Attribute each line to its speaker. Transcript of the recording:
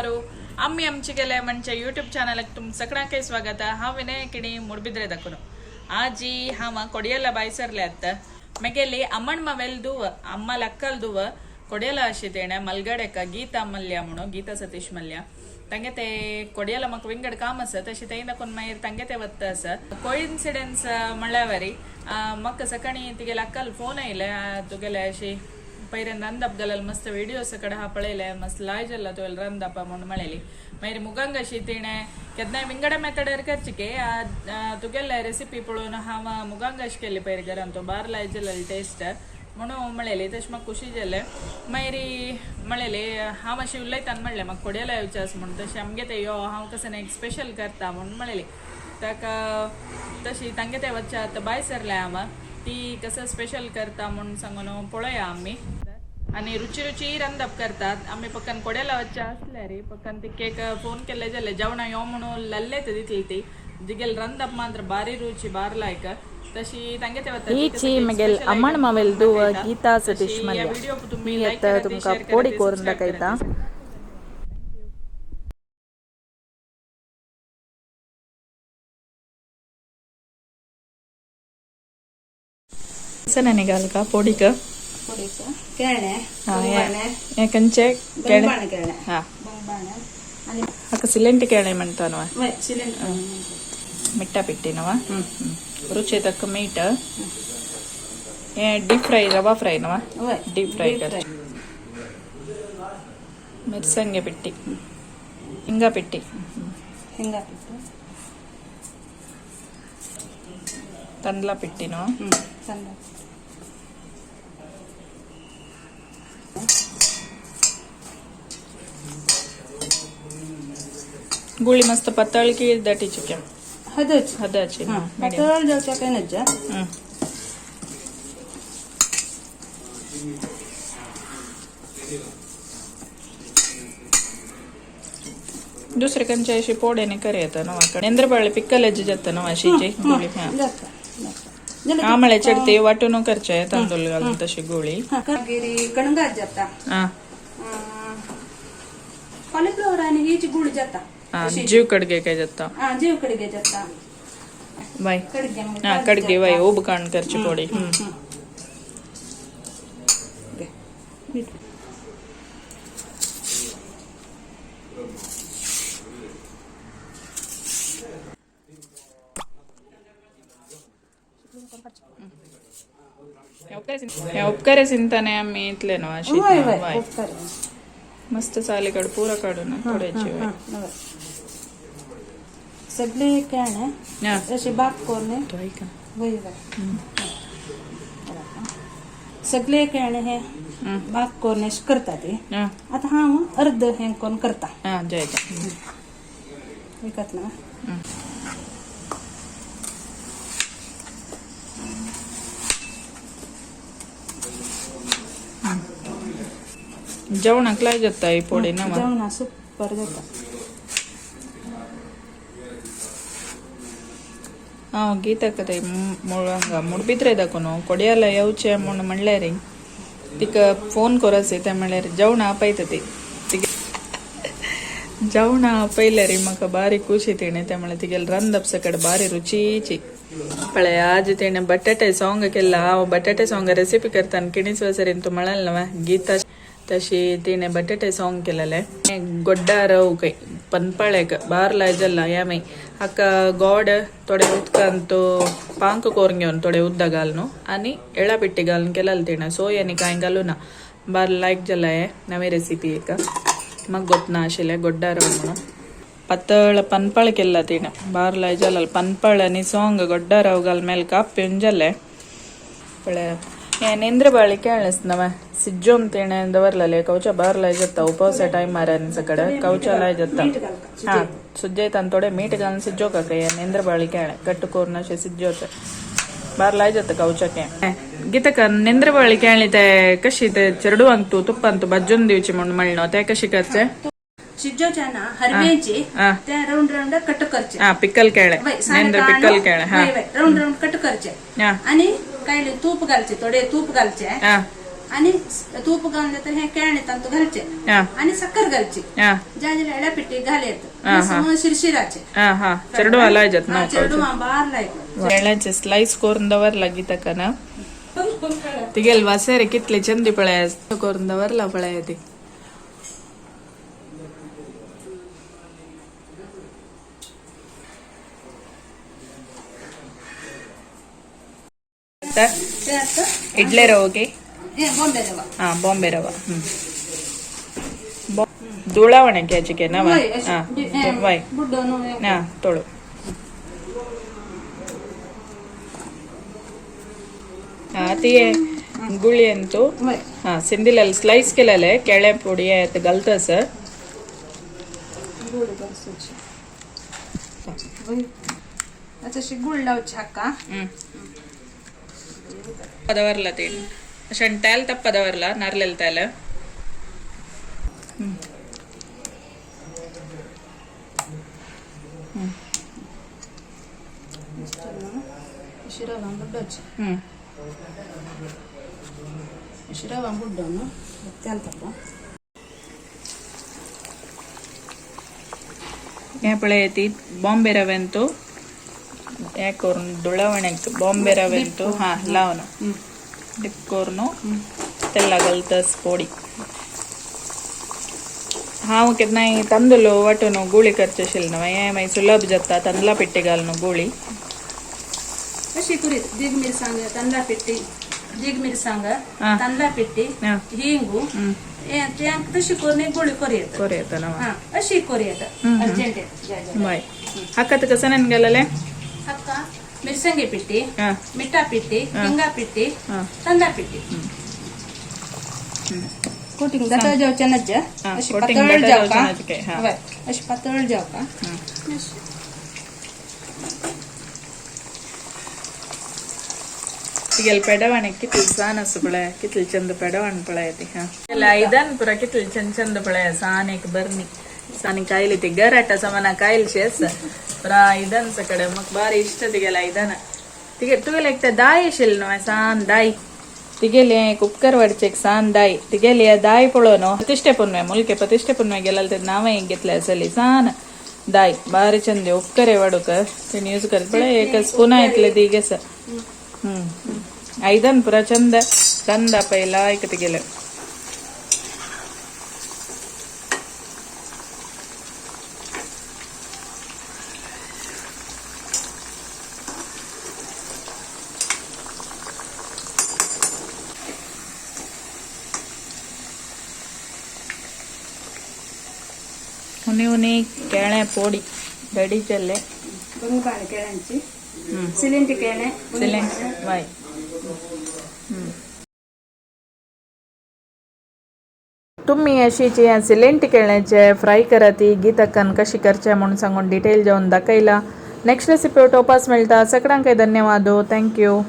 Speaker 1: बारू आम्ही आमची गेले म्हणजे यूट्यूब चॅनलाक तुम सगळ्यांक स्वागत. हांव विनय किणी मुडबिद्रे दाखोवन आजी हांव ಕೊಡಿಯಲ್ಲ ಬಾಯ್ಸರ್ಲೆ ಅತ್ತ ಮೆಗೆಲಿ ಅಮ್ಮಣ್ಣ ಮವೆಲ್ ದುವ ಅಮ್ಮ ಲಕ್ಕಲ್ ದುವ ಕೊಡಿಯಲ ಅಶಿತೇಣೆ ಮಲ್ಗಡೆಕ ಗೀತಾ ಮಲ್ಯ ಮುಣು ಗೀತಾ ಸತೀಶ್ ಮಲ್ಯ ತಂಗೆತೆ ಕೊಡಿಯಲ ಮಕ್ಕ ವಿಂಗಡ್ ಕಾಮಸ ತಶಿ ತೈಂದ ಕೊನ್ ಮೈರ್ ತಂಗೆತೆ ವತ್ತಾಸ ಕೋಇನ್ಸಿಡೆನ್ಸ್ ಮಳ್ಳವರಿ ಮಕ್ಕ ಸಕಣಿ ತಿಗೆಲ ಅಕ್ಕಲ್ ಫೋನ್ ಇಲ್ಲ ತುಗೆಲೆ ಅಶಿ ಪೈರನ್ ರಂದಪ್ ಗಲಲ್ ಮಸ್ತ್ ವಿಡಿಯೋಸ್ ಕಡೆ ಹಾಪಳೆಲೆ ಮಸ್ತ್ ಲಾಯ್ಜಲ್ಲ ತುವೆಲ್ ರಂದಪ್ಪ ಮೊಂಡು ಮಳೆಲಿ ಮೈರಿ ಮುಗಂಗ ಶೀತೀಣೆ ಕೆದ್ನ ವಿಂಗಡ ಮೆತ್ತಡರ್ ಖರ್ಚಿಗೆ ತುಗೆಲ್ಲ ರೆಸಿಪಿ ಪುಳುನ ಹಾವ ಮುಗಂಗ ಅಶ್ಕೆಲ್ಲಿ ಪೈರಿ ಗರಂತು ಬಾರ್ ಲಾಯ್ಜಲ್ಲ ಟೇಸ್ಟ್ ಮೊಣು ಮಳೆಲಿ ತಶ್ ಮಕ್ ಖುಷಿ ಜಲ್ಲೆ ಮೈರಿ ಮಳೆಲಿ ಹಾವ ಶಿವ್ಲೈ ತನ್ ಮಳ್ಳೆ ಮಕ್ ಕೊಡಿಯಲ ವಿಚಾರ ಮುಣ್ ತಶ್ ಅಮ್ಗೆ ತೆಯ್ಯೋ ಹಾವ ಕಸನೆ ಸ್ಪೆಷಲ್ ಕರ್ತಾ ಮೊಂಡು ಮಳೆಲಿ ताका तशी तांगे वच्चा आतां बाय सरले हांव ती कसं स्पेशल करता म्हूण सांगून पळोवया आमी आनी रुची रुची रांदप करतात. आमी पक्कन कोड्याला वच्चा आसले रे पक्कन तिकेक फोन केल्ले जाले जेवणा यो म्हणून लल्ले ते दितली ती जिगेल रांदप मात्र बारी रुची बार लायक तशी तांगे ते वता.
Speaker 2: ಈಚಿ ಮೆಗೆಲ್ ಅಮ್ಮಣ್ಣ ಮವೆಲ್ ದುವ ಗೀತಾ ಸತೀಶ್ ಮಲ್ಯ
Speaker 1: ವಿಡಿಯೋ तुम्ही
Speaker 2: ಈ
Speaker 1: लाईक
Speaker 2: ಅತ್ತ
Speaker 1: करा
Speaker 2: ತುಮಕ
Speaker 1: शेअर
Speaker 2: ಪೋಡಿ
Speaker 1: करा
Speaker 2: ಕೋರ್ನ್
Speaker 1: सबस्क्राईब
Speaker 2: दाखयता.
Speaker 1: करा.
Speaker 2: ನನಗೆ ಪೋಡಿಕ
Speaker 3: ಪೊಡಿಕ केळणे ಬಂबाणे
Speaker 2: ಕಂಚೆ केळे
Speaker 3: ಬಂबाणे केळणे
Speaker 2: हा
Speaker 3: ಬಂबाणे आणि
Speaker 2: हाका सिलेंट केळे म्हणता न्हू
Speaker 3: वय सिलेंडर.
Speaker 2: मिट्टा पिट्टी न्हू. रुची तक्क मीठ हे डीप फ्राय रवा फ्राय न्हू.
Speaker 3: वय.
Speaker 2: डीप फ्राय कर मिरसांगे पिट्टी हिंगा पिट्टी
Speaker 3: हिंगा पिट्टू.
Speaker 2: तांदळा पिट्टी न्हू.
Speaker 3: तांदूळ.
Speaker 2: गुळी मस्त पातळ की दाटीची क्या?
Speaker 3: हदच.
Speaker 2: हदाची.
Speaker 3: हां, पातळ जावच्या काय नज्जा.
Speaker 2: दुसरे कंचे अशी पोड्याने कर येता न्हू नेंद्रबाळे पिक्कल हेजी जाता न्हू अशीची गुळी. हा.
Speaker 3: जाता जाता.
Speaker 2: आमळे चडते वाटून करचे तांदूळ घालून तशी गोळी.
Speaker 3: मागीर कणगात जाता.
Speaker 2: हा.
Speaker 3: कॉलीफ्लॉवर आणि हिची गुळ जाता.
Speaker 2: हा, जीव कडगे काय जाता.
Speaker 3: हा, जीव कडगे जाता.
Speaker 2: बाय.
Speaker 3: कडगे मागीर
Speaker 2: हा
Speaker 3: काजू
Speaker 2: कडगे बाय
Speaker 3: जाता.
Speaker 2: उब काण करची पोडी.
Speaker 3: घे. मीठ.
Speaker 2: उपकारे सिंताने आम्ही इतले न्हू अशी.
Speaker 3: वय वय.
Speaker 2: बाय.
Speaker 3: उपकार.
Speaker 2: मस्त सालीकड पुरा काढून थोड्याची
Speaker 3: हा, वय. सगळे केळणे
Speaker 2: हा.
Speaker 3: अशी बाक करून
Speaker 2: तो ऐका.
Speaker 3: वय वय, सगळे केळणे हे बाक करून अशें करता ती.
Speaker 2: हा.
Speaker 3: आता हांव अर्द हें करून करता.
Speaker 2: हा, जायता.
Speaker 3: विकत ना.
Speaker 2: जेवणाक लाय जाता ही पोडी ना मग.
Speaker 3: जेवणा सुपर जाता.
Speaker 2: हांव गीताक ते हांगा मुडबिद्रे दाखोवन कोडियाला येवचें म्हूण म्हणलें रे तिका फोन कोरस ते म्हणल्यार जेवणां आपयता ती. तिगे जेवणां आपयलें रे म्हाका बारी खुशी तिणें. ते म्हणल्यार तिगेले रांदप सकट बारी रुचीची. पळय आज तिणें बटाटे सोंग केला. हांव बटाटे सोंग रेसिपी करताना किणीच वसरीन तूं म्हळें न्हू गीता तशी तिणें बटाटे सोंग केलेलें गोड्डा रव काय पनपाळेक बार लायजल्ला यामी हाका गोड थोडे उदकान तो पांक कोरून घेवन थोडे उदक घालून आनी एळा पिट्टी घालून केलेले तिणें. सोय आनी कांय घालूना. बार लायक जाला हे नवी रेसिपी एक म्हाका गोतना आशिल्लें गोड्डा रव म्हणून पातळ पनपाळ केला तिणें बार लायजल्ला पनपाळ आनी सोंग गोड्डा रव घाल मेल काप्यून जालें. पळय हे नेंद्रबाळी केळस नवे सिज्जोन तिणें दवरलेले कवचा बार लाय जाता उपवासा टायमार आनी सगळे कवचा लाय जाता.
Speaker 3: मीठ घालता.
Speaker 2: हा, सुज्जयतान थोडे मीठ घालून सिज्जो का हे नेंद्रबाळी केळें कट्ट करून अशें सिज्जोचें बार लाय जाता कवचा. गीतक नेंद्रबाळी केळी ते कशी ते चेडवांक तूं तुप्पान तूं भाजून दिवची म्हूण म्हणलो ते कशी करचे?
Speaker 3: शिजोच्या ना हरव्यांची
Speaker 2: हा.
Speaker 3: ते राऊंड राऊंड कट करचे.
Speaker 2: हा, पिकल केळें.
Speaker 3: वय, साणे
Speaker 2: नेंद्र
Speaker 3: कांडो,
Speaker 2: पिकल केळें हा.
Speaker 3: वय, वय, राऊंड राऊंड कट करचे
Speaker 2: हा.
Speaker 3: आणि काय तूप घालचे, थोडे तूप घालचे.
Speaker 2: हा.
Speaker 3: आणि तूप घालले तर हे केळणे तांतू घालचे आणि साखर घालची ज्या एळ्या पिठी घालेत शिरशिराचे
Speaker 2: चेरडू लायजत ना
Speaker 3: चेरडू बार लायक
Speaker 2: केळ्याचे स्लाइस करून दवरला गीतकन तिगेल वासेरे कितले चंदी पळय करून दवरला पळय ती इडले रवगे
Speaker 3: बॉम्बे रवा
Speaker 2: हा बॉम्बे रवा धुळावणे घ्यायची ना वाय हा तोडू हा ती गुळी अंतू हा सिंधिला स्लाइस केलेले केळे पोडी आहेत घालतस
Speaker 3: अशी गुळ लावची हाका
Speaker 2: पदवरला ते अशें तेल तप्प दवरला नारलेल तेल
Speaker 3: रवा बुड्डोची रवा बुड्डोನು तेल तप्प
Speaker 2: हे पळय ती बॉम्बे रव्यांतू हे करून धुळवण्याक बॉम्बे रव्यांतू हा लावन डिप करून तेला घालतस पोडी हांव केन्नाय तांदूळ वांटून गुळी करचे आशिल्लें न्हू हें मागीर सुलभ जाता तांदळा पिट्टी घालून गुळी
Speaker 3: अशी करीत दीग मिरसांग तांदळा पिट्टी दीग मिरसांग तांदळा पिट्टी हिंगू तशी करून एक गोळी करी येत
Speaker 2: करूं येता न्हू
Speaker 3: हा अशी करी येत अर्जंट
Speaker 2: बाय हाका तुका सनान गेलेले
Speaker 3: हाका मिरसांगे पिट्टी मिठा पिट्टी हिंगा पिट्टी तांदळा पिट्टी कोटिंग जाता जावचे नज्ज अशी पातळ जावका अशी पातळ जावका
Speaker 2: तिगेल पेडवाणे कितले सान आसा पळय कितले चंद पेडवाण पळय ती हा आयदन पुरा कितले चंद चंद पळय सान एक बरणी सानी कायली ती गराटा समाना कायल शेस पुरा आयदन सकडे मग बारी इष्ट तिगेल आयदन तिगे तुगेले एक दाय आशिल्ली न्हू सान दाय तिगेली एक उपकार वाडचे एक सान दाय तिगेली दाय पळोवन प्रतिष्ठे पुनवे मुलके प्रतिष्ठे पुनवे गेल्यार ते नांव एक घेतले आसली सान दाय बारी चंद उपकरे वाडूक तेणी यूज करत पळय एक स्पुना येतले ती गेस आयदन पुरा चंद चंद पहिला ऐकत गेलं उनी उनी केळे पोडी रेडी चल्ले
Speaker 3: केळ्यांची सिलेंटी केळे
Speaker 2: सिलेंट बाय तुम्ही अशीची सिलेंट केळ्याचे फ्राय करा ती गीतक्कन कशी करचे म्हणून सांगून डिटेल जेवण दाखयला. नेक्स्ट रेसिपी टोपास मेळटा. सगळ्यांक धन्यवाद. Thank you.